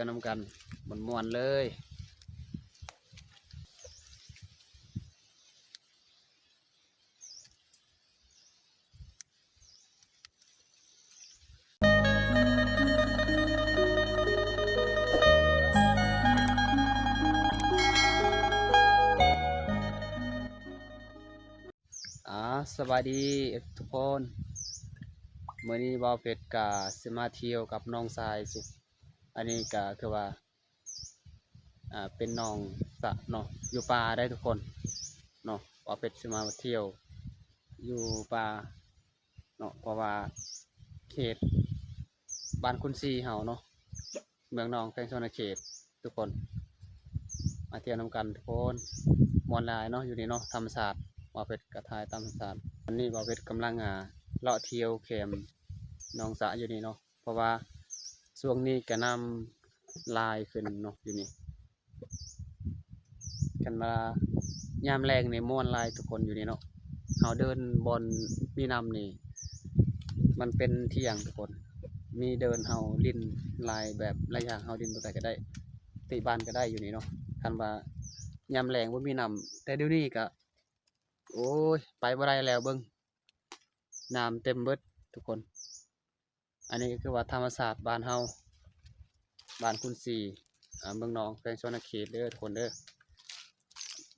ຽວນຳກັນມ່ວນໆເລີຍ. ອາ ສະບາຍດີທຸກຄົນ. ມື້ນີ້ບ່າວເພັດກະຊິມາທ່ຽວກັບນ້ອງຊາຍສຸກ. ອັນນີ້ກະຄືວ່າ ອ່າ ເປັນໜອງສະເນາະ ຢູ່ປ່າໄດ໋ທຸກຄົນເນາະ. ບ່າວເພັດຊິມາທ່ຽວຢູ່ປ່າເນາະ ເພາະວ່າເຂດບ້ານຄຸນສີເຮົາເນາະ ເມືອງໜອງ ແຂວງສະຫວັນນະເຂດທຸກຄົນ. ມາທ່ຽວນຳກັນທຸກຄົນ ມ່ວນຫຼາຍເນາະ ຢູ່ນີ້ເນາະ ທຳມະຊາດ. ບ່າວເພັດກະຖ່າຍຕາມທຳມະຊາດ. ອັນນີ້ບ່າວເພັດກຳລັງ ອ່າ ເລາະທ່ຽວແຄມໜອງສະຢູ່ນີ້ເນາະ ເພາະວ່າຊ່ວງນີ້ກະນ້ຳຫຼາຍຂຶ້ນເນາະ ຢູ່ນີ້. ຄັນວ່າຍາມແລ້ງນີ້ມ່ວນຫຼາຍທຸກຄົນ ຢູ່ນີ້ເນາະ. ເຮົາເດີນບ່ອນມີນ້ຳນີ້ ມັນເປັນທ່ຽງທຸກຄົນ ມີເດີ່ນເຮົາຫຼິ້ນຫຼາຍ ແບບຫຼາຍຢ່າງ ເຮົາຫຼິ້ນບ່ອນໃດກະໄດ້ ຕິບານກະໄດ້ຢູ່ນີ້ເນາະ ຄັນວ່າຍາມແລ້ງບໍ່ມີນ້ຳ. ແຕ່ດຽວນີ້ກະ ໂອ້ຍ ໄປບໍ່ໄດ້ແລ້ວ ເບິ່ງ ນ້ຳເຕັມເບິດທຸກຄົນ. ອັນນີ້ກະຄືວ່າທຳມະຊາດບ້ານເຮົາ ບ້ານຄຸນສີ ອ່າ ເມືອງໜອງ ແຂວງສະຫວັນນະເຂດເດີທຸກຄົນເດີ.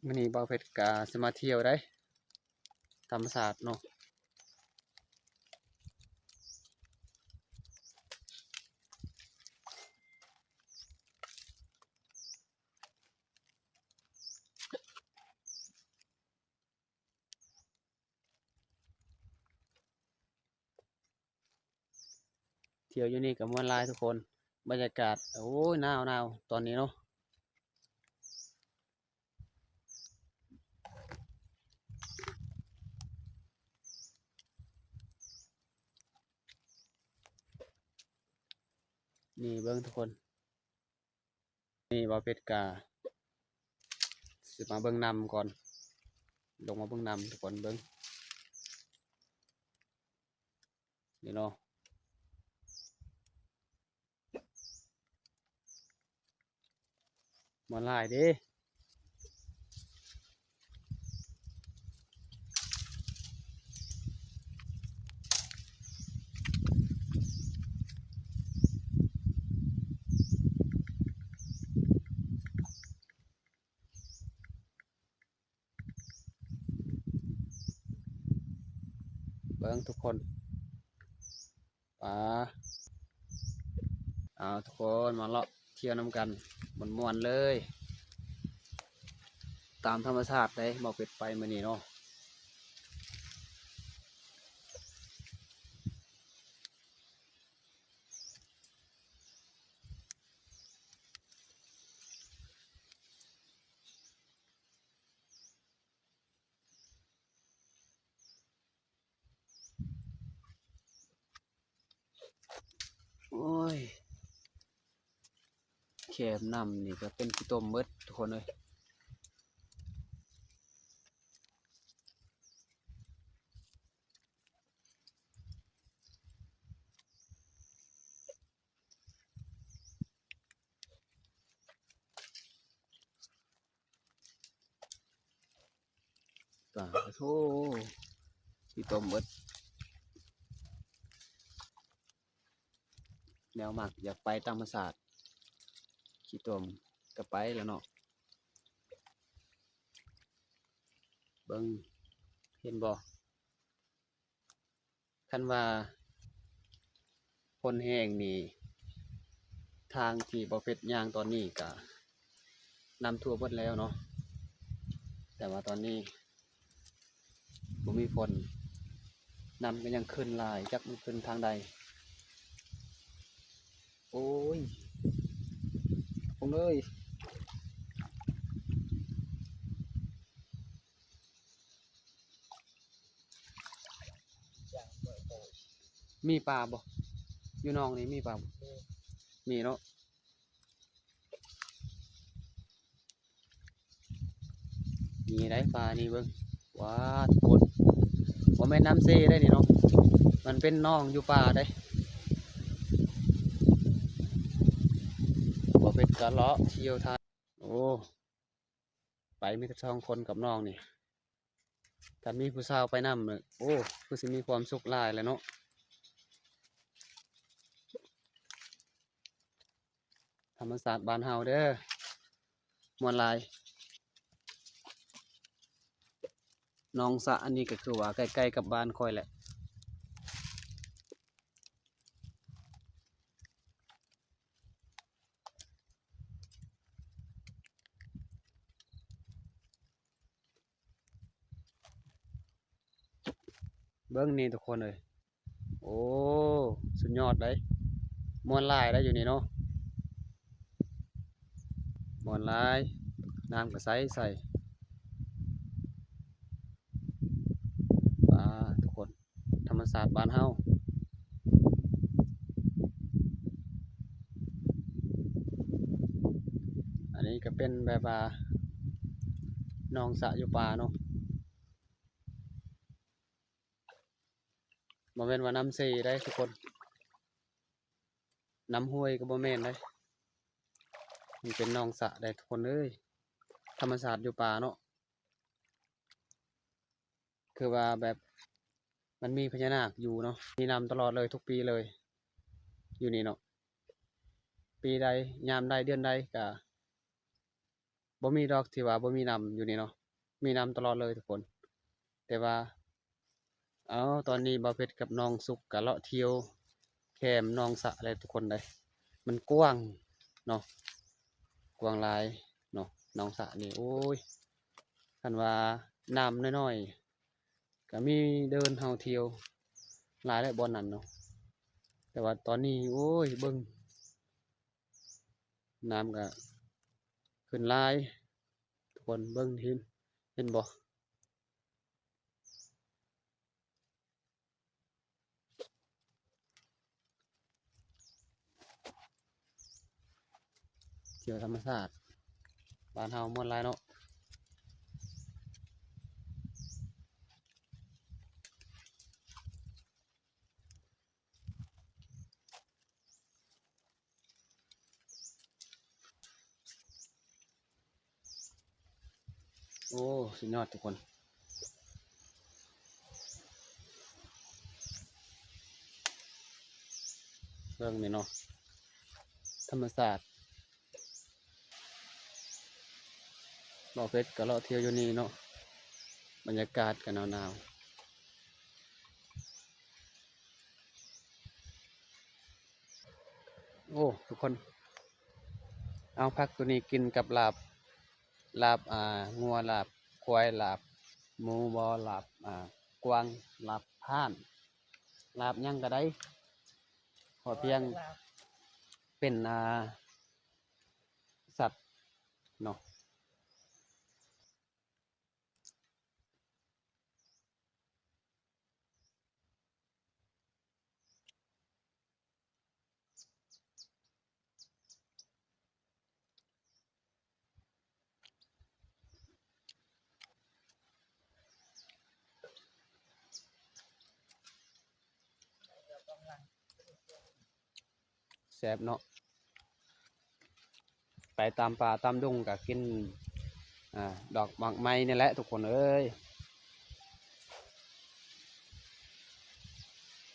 ມື້ນີ້ບ່າວເພັດກະຊິມາທ່ຽວໄດ໋ ທຳມະຊາດເນາະ. ທ່ຽວຢູ່ນີ້ກະມ່ວນຫຼາຍທຸກຄົນ ບັນຍາກາດ. ໂອ້ຍ ໜາວໆ ຕອນນີ້ເນາະ. ນີ້ເບິ່ງທຸກຄົນ. ນີ້ບ່າວເພັດກະຊິມາເບິ່ງນ້ຳກ່ອນ ລົງມາເບິ່ງນ້ຳທຸກຄົນເບິ່ງ ນີ້ເນາະ. ມ່ວນຫຼາຍເດ້. ເບິ່ງທຸກຄົນ ປາ ເອົາ ທຸກຄົນມາເລາະທ່ຽວນຳກັນມ່ວນໆເລີຍ ຕາມທຳມະຊາດເດ້ ບ່າວເພັດໄປມື້ນີ້ເນາະ. ໂອ້ຍ ແຄມນ້ຳນີ້ກະເປັນຂີ້ຕົມເບິດທຸກຄົນເອີຍ. ປາໂທ້ ຂີ້ຕົມເບິດ ແນວມັກຢາກໄປຕາມທຳມະຊາດ ຂີ້ຕົມກະໄປແລ້ວເນາະ. ເບິ່ງ ເຫັນບໍ່? ຄັນວ່າຝົນແຫ້ງນີ້ ທາງທີ່ບ່າວເພັດຍ່າງຕອນນີ້ກະນ້ຳຖ້ວມເບິດແລ້ວເນາະ ແຕ່ວ່າຕອນນີ້ບໍ່ມີຝົນ ນ້ຳກະຍັງຂຶ້ນຫຼາຍ ຈັກມັນຂຶ້ນທາງໃດ. ໂອ້ຍ ຄົນເອີຍ. ມີປາບໍ່? ຢູ່ໜອງນີ້ມີປາບໍ່? ມີເນາະ ນີ້ໄດ໋ປານີ້ເບິ່ງ ວ້າ ທຸກຄົນ ບໍ່ແມ່ນນ້ຳເຊໄດ໋ນີ້ເນາະ ມັນເປັນໜອງຢູ່ປ່າໄດ໋. ບໍ່ເປັນກະເລາະທ່ຽວທາງ ໂອ້ ໄປມີແຕ່ສອງຄົນກັບນ້ອງນີ້ ຖ້າມີຜູ້ສາວໄປນຳ ໂອ້ ຄືຊິມີຄວາມສຸກຫຼາຍແຫຼະເນາະ. ທຳມະຊາດບ້ານເຮົາເດີ ມ່ວນຫຼາຍ. ໜອງສະອັນນີ້ກໍຄືວ່າໃກ້ໆກັບບ້ານຂ້ອຍແຫຼະ. ເບິ່ງນີ້ທຸກຄົນເອີຍ ໂອ້ ສຸດຍອດເດ້ ມ່ວນຫຼາຍໄດ໋ຢູ່ນີ້ເນາະ ມ່ວນຫຼາຍ ນ້ຳກໍໃສໆ ປາ ທຸກຄົນ ທຳມະຊາດບ້ານເຮົາ. ອັນນີ້ກໍເປັນແບບວ່າໜອງສະຢູ່ປ່າເນາະ ບໍ່ແມ່ນວ່ານ້ຳເຊໄດ໋ທຸກຄົນ ນ້ຳຫ້ວຍກໍບໍ່ແມ່ນໄດ໋ ມັນເປັນໜອງສະໄດ໋ທຸກຄົນເອີຍ ທຳມະຊາດຢູ່ປ່າເນາະ. ຄືວ່າແບບມັນມີພະຍານາກຢູ່ເນາະ ມີນ້ຳຕະຫຼອດເລີຍ ທຸກປີເລີຍ ຢູ່ນີ້ເນາະ ປີໃດ ຍາມໃດ ເດືອນໃດກະບໍ່ມີດອກທີ່ວ່າບໍ່ມີນ້ຳຢູ່ນີ້ເນາະ ມີນ້ຳຕະຫຼອດເລີຍທຸກຄົນ. ແຕ່ວ່າ ເອົາ ຕອນນີ້ບ່າວເພັດກັບນ້ອງສຸກກະເລາະທ່ຽວແຄມໜອງສະແຫຼະທຸກຄົນເດ້ ມັນກວ້າງເນາະ ກວ້າງຫຼາຍເນາະ ໜອງສະນີ້ ໂອ້ຍ ຄັນວ່ານ້ຳນ້ອຍໆ ກະມີເດີ່ນເຮົາທ່ຽວຫຼາຍແຫຼະບ່ອນນັ້ນເນາະ. ແຕ່ວ່າຕອນນີ້ ໂອ້ຍ ເບິ່ງ ນ້ຳກະຂຶ້ນຫຼາຍ ທຸກຄົນເບິ່ງ ເຫັນ ເຫັນບໍ່? ທ່ຽວທຳມະຊາດບ້ານເຮົາມ່ວນຫຼາຍເນາະ. ໂອ້ ສຸດຍອດທຸກຄົນ ເບິ່ງນີ້ເນາະ ທຳມະຊາດ ບ່າວເພັດກະເລາະທ່ຽວຢູ່ນີ້ເນາະ ບັນຍາກາດກະໜາວໆ. ໂອ້ ທຸກຄົນ ເອົາຜັກໂຕນີ້ກິນກັບລາບ ລາບ ອ່າ ງົວ ລາບຄວາຍ ລາບໝູບໍ ລາບ ອ່າ ກວາງ ລາບພ້ານ ລາບຫຍັງກະໄດ້ ຂໍພຽງເປັນ ອ່າ ສັດເນາະ. ແຊບເນາະ ໄປຕາມປ່າຕາມດົງກະກິນ ອ່າ ດອກໝາກໄມ້ນີ້ແຫຼະທຸກຄົນເອີຍ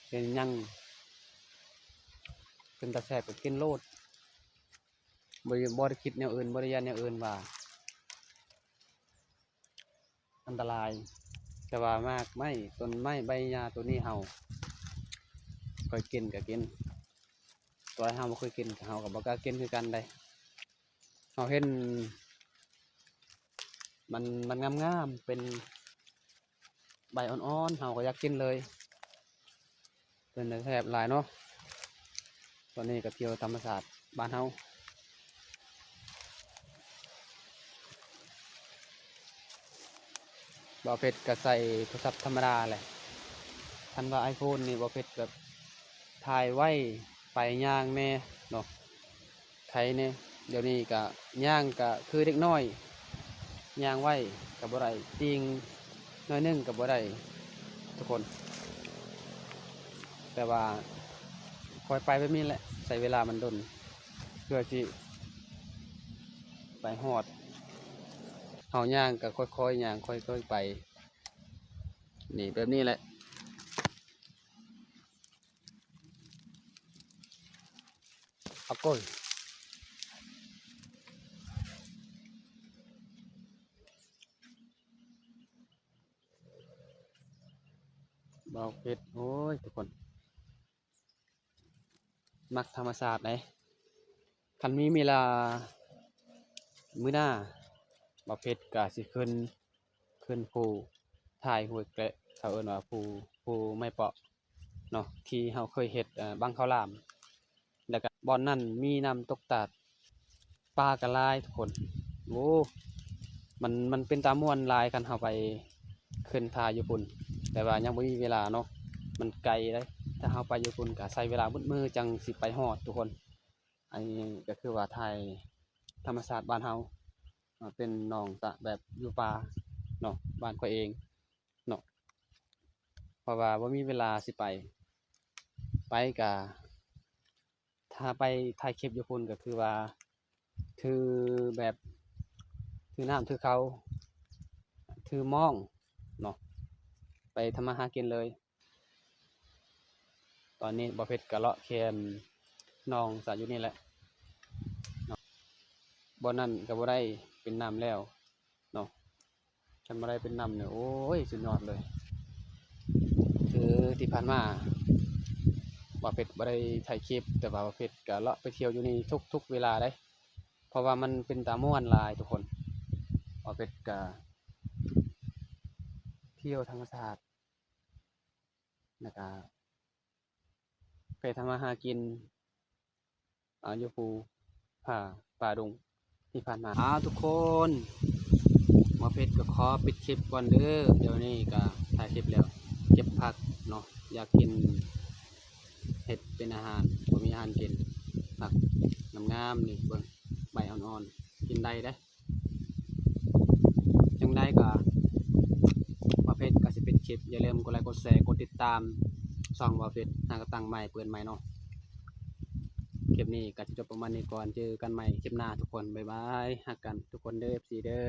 ເຫັນຫຍັງເປັນຕາແຊບກະກິນໂລດ ບໍ່ ບໍ່ໄດ້ຄິດແນວອື່ນ ບໍ່ໄດ້ຢ້ານແນວອື່ນວ່າ ອັນຕະລາຍ ແຕ່ວ່າໝາກໄມ້ ຕົ້ນໄມ້ ໃບຫຍ້າໂຕນີ້ເຮົາເຄີຍກິນກະກິນ ໂຕເຮົາບໍ່ເຄີຍກິນເຮົາກະບໍ່ກ້າກິນຄືກັນເດ້. ເຮົາເຫັນມັນ ມັນງາມໆ ເປັນໃບອ່ອນໆ ເຮົາກະຢາກກິນເລີຍ. ເປັນຕາແຊບຫຼາຍເນາະ ຕອນນີ້ກະທ່ຽວທຳມະຊາດບ້ານເຮົາ ບ່າວເພັດກະໃຊ້ໂທລະສັບທຳມະດາແຫຼະ ຄັນວ່າໄອໂຟນນີ້ ບ່າວເພັດແບບຖ່າຍໄວ ໄປຍ່າງແດ່ເນາະ. ໄຄແດ່ ດຽວນີ້ກະຍ່າງກະຄືເດັກນ້ອຍ ຍ່າງໄວກະບໍ່ໄດ້ ຕີງໜ້ອຍໜຶ່ງກະບໍ່ໄດ້ທຸກຄົນ ແຕ່ວ່າຄ່ອຍໄປແບບນີ້ແຫຼະ ໃຊ້ເວລາມັນດົນ ເພື່ອຊິ ໄປຮອດ ເຮົາຍ່າງກໍຄ່ອຍໆຍ່າງ ຄ່ອຍໆໄປ ນີ້ ແບບນີ້ແຫຼະ. ອາໂກຍ ບ່າວເພັດ ໂອ້ຍ ທຸກຄົນ ມັກທຳມະຊາດເດ້. ຄັນມີເວລາມື້ໜ້າ ບ່າວເພັດກໍຊິຂຶ້ນ ຂຶ້ນພູທ້າຍຫ້ວຍແກະ ເຂົາເອີ້ນວ່າພູ ພູໄມ້ເປາະເນາະ ທີ່ເຮົາເຄີຍເຮັດ ເອີ່ ບັ້ງເຂົ້າຫຼາມ ແລ້ວກະບ່ອນນັ້ນມີນ້ຳຕົກຕາດ ປາກໍຫຼາຍທຸກຄົນ. ໂອ້ ມັນ ມັນເປັນຕາມ່ວນຫຼາຍ ຄັນເຮົາໄປຂຶ້ນຖ້າຢູ່ພຸ້ນ ແຕ່ວ່າຍັງບໍ່ມີເວລາເນາະ ມັນໄກເດ້. ຖ້າເຮົາໄປຢູ່ພຸ້ນກໍໃຊ້ເວລາໝົດມື້ຈັ່ງຊິໄປຮອດທຸກຄົນ. ອັນນີ້ກໍຄືວ່າຖ່າຍທຳມະຊາດບ້ານເຮົາ ເປັນໜອງສະແບບຢູ່ປ່າເນາະ ບ້ານຂ້ອຍເອງເນາະ ເພາະວ່າບໍ່ມີເວລາຊິໄປ ໄປກະ ຖ້າໄປຖ່າຍຄລິບຢູ່ພຸ້ນກໍຄືວ່າ ຖືແບບ ຖືນ້ຳ ຖືເຂົ້າ ຖືມອງເນາະ ໄປທຳມາຫາກິນເລີຍ. ຕອນນີ້ບ່າວເພັດກະເລາະແຄມໜອງສະຢູ່ນີ້ແຫຼະເນາະ ບ່ອນນັ້ນກະບໍ່ໄດ້ເປັນນ້ຳແລ້ວເນາະ. ຄັນບໍ່ໄດ້ເປັນນ້ຳນີ້ ໂອ້ຍ ສຸດຍອດເລີຍ. ຄືທີ່ຜ່ານມາບ່າວເພັດບໍ່ໄດ້ຖ່າຍຄລິບ ແຕ່ວ່າບ່າວເພັດກະເລາະໄປທ່ຽວຢູ່ນີ້ທຸກໆເວລາເດ້ ເພາະວ່າມັນເປັນຕາມ່ວນຫຼາຍທຸກຄົນ. ບ່າວເພັດກະທ່ຽວທຳມະຊາດ ແລ້ວກະໄປທຳມາຫາກິນ ອາ ຢູ່ພູຜາປ່າດົງທີ່ຜ່ານມາ. ອາ ທຸກຄົນ ບ່າວເພັດກໍຂໍປິດຄລິບກ່ອນເດີ. ດຽວນີ້ກໍຖ່າຍຄລິບແລ້ວ ເກັບຜັກເນາະ ຢາກກິນ ເຮັດເປັນອາຫານ ບໍ່ມີອາຫານກິນ. ຜັກງາມໆນີ້ ເບິ່ງ ໃບອ່ອນໆ ກິນໄດ້ເດ້. ຈັ່ງໃດກໍ ບ່າວເພັດກໍຊິປິດຄລິບ ຢ່າລືມກົດໄລ ກົດແຊ ກົດຕິດຕາມຊ່ອງບ່າວເພັດ ຫາກໍຕັ້ງໃໝ່ ເປີດໃໝ່ເນາະ. ຄລິບນີ້ກໍຈະຈົບປະມານນີ້ກ່ອນ ເຈີກັນໃໝ່ຄລິບໜ້າທຸກຄົນ ບາຍບາຍ ຮັກກັນທຸກຄົນເດີ ເອັຟຊີເດີ.